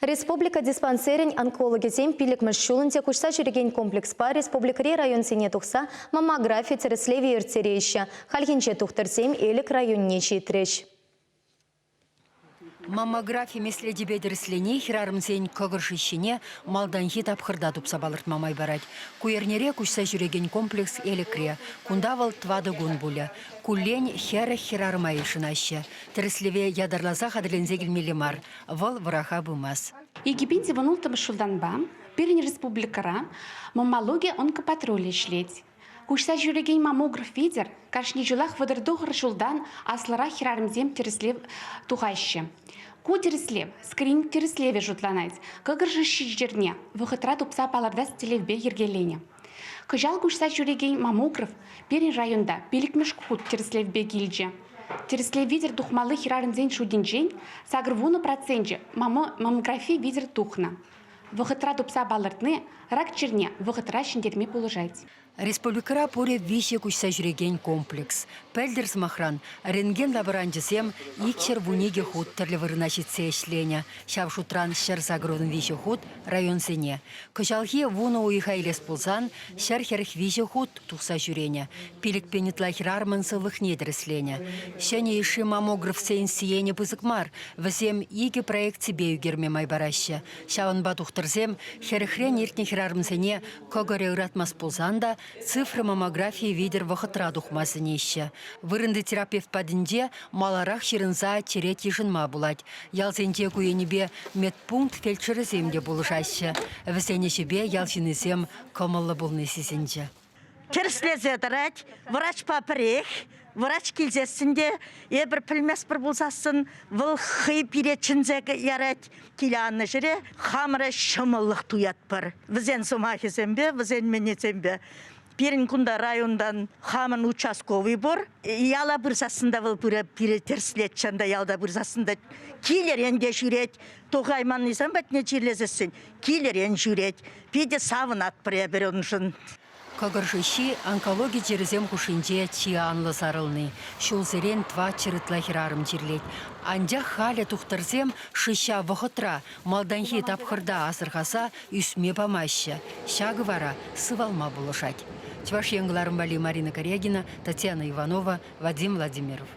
Республика диспансерӗн онкологӗсем пиллӗкмӗш ҫул ӗнтӗ куҫса ҫӳрекен комплекспа республикӑри районсене тухса маммографи тӗрӗслевӗ ирттереҫҫӗ. Хальхинче тухтӑрсем Элӗк районне ҫитрӗҫ. Маммографи меслечӗпе тӗрӗслени хӗрарӑмсен кӑкӑр шыҫҫине малтанхи тапхӑрта тупса палӑртма май парать. Ку эрнере куҫса ҫӳрекен комплекс Элӗкре. Кунта вӑл тӑватӑ кун пулӗ. Куллен 40 хӗрарӑма йышӑнаҫҫӗ. Тӗрӗслеве ятарласа хатӗрленсе килмелле мар. Вӑл вӑраха пымасть. 2016 ҫултанпа пирӗн республикӑра маммологи онкопатрулӗ ӗҫлет. Куҫса ҫӳрекен маммограф витӗр кашни ҫулах 39 ҫултан аслӑрах хӗрарӑмсем тӗрӗслев тухаҫҫӗ. Ку тӗрӗслев скрининг тӗрӗслевӗ шутланать, кӑкӑр шыҫҫи чирне вӑхӑтра тупса палӑртас тӗллевпе йӗркеленӗ. Кӑҫал куҫса ҫӳрекен маммограф пирӗн районта пиллӗкмӗш хут тӗрӗслевпе килчӗ. Тӗрӗслев витӗр тухмалли хӗрарӑмсен шутӗнчен 80 проценчӗ маммографи витӗр тухнӑ. Вӑхӑтра тупса палӑртни рак чирне вӑхӑтра ҫӗнтерме пулӑшать. Республикӑра пурӗ виҫӗ куҫса ҫӳрекен комплекс. Пӗлтӗр, сӑмахран, рентген лаборанчӗсем 212 хут тӗрлӗ вырӑна ҫитсе ӗҫленӗ. Ҫав шутран 183 хут районсене. Кӑҫалхи вунӑ уйӑха илес пулсан 143 хут тухса ҫӳренӗ. Пилӗкпен ытла хӗрарӑмӑн сывлӑхне тӗрӗсленӗ. Ҫӗнӗ йышши маммографсен сиенӗ пысӑк мар. Вӗсем икӗ проекципе ӳкерме май параҫҫӗ. Ҫавӑнпа тухтӑрсем хӗрӗхрен иртнӗ хӗрарӑмсене кӑкӑрӗ ыратмасть пулсан та цифра маммографийӗ витӗр вӑхӑтра тухма сӗнеҫҫӗ. Вырӑнти терапевт патӗнче маларах ҫырӑнса черет йышӑнма пулать. Ялсенче ку енӗпе медпункт фельдшерӗсем те пулӑшаҫҫӗ. Вӗсен ӗҫӗпе ял ҫыннисем кӑмӑллӑ пулни сисӗнчӗ. Тӗрӗслесе тӑрать, врачпа пӗрех. Врач килсессӗн те эпир пӗлместпӗр пулсассӑн вӑл хӑй пире чӗнсе ярать. Киле аннӑ ҫӗре хамӑра ҫӑмӑллӑх туятпӑр. Вӗсен сӑмахӗсемпе, вӗсен мӗнӗсемпе. Пирӗн кунта районтан хамӑн участковый пур. Яла пырсассӑн та вӑл пыра пире тӗрӗслет, чӑн та ялта пырсассӑн та килӗрен те ҫӳрет. Тухайманнисем патне чирлесессӗн килӗрен ҫӳрет. Питӗ савӑнатпӑр эпир уншӑн. Кӑкӑр шыҫҫи онкологи чирӗсем хушшинче чи анлӑ сарӑлни. Ҫулсерен тӑватҫӗр ытла хӗрарӑм чирлет. Анчах халӗ тухтӑрсем шыҫҫа вӑхӑтра, малтанхи тапхӑрта асӑрхаса ӳсме памаҫҫӗ. Ҫакӑ вара сывалма пулӑшать. Чӑваш Ен кӑларӑм валли Марина Карягина, Татьяна Иванова, Вадим Владимиров.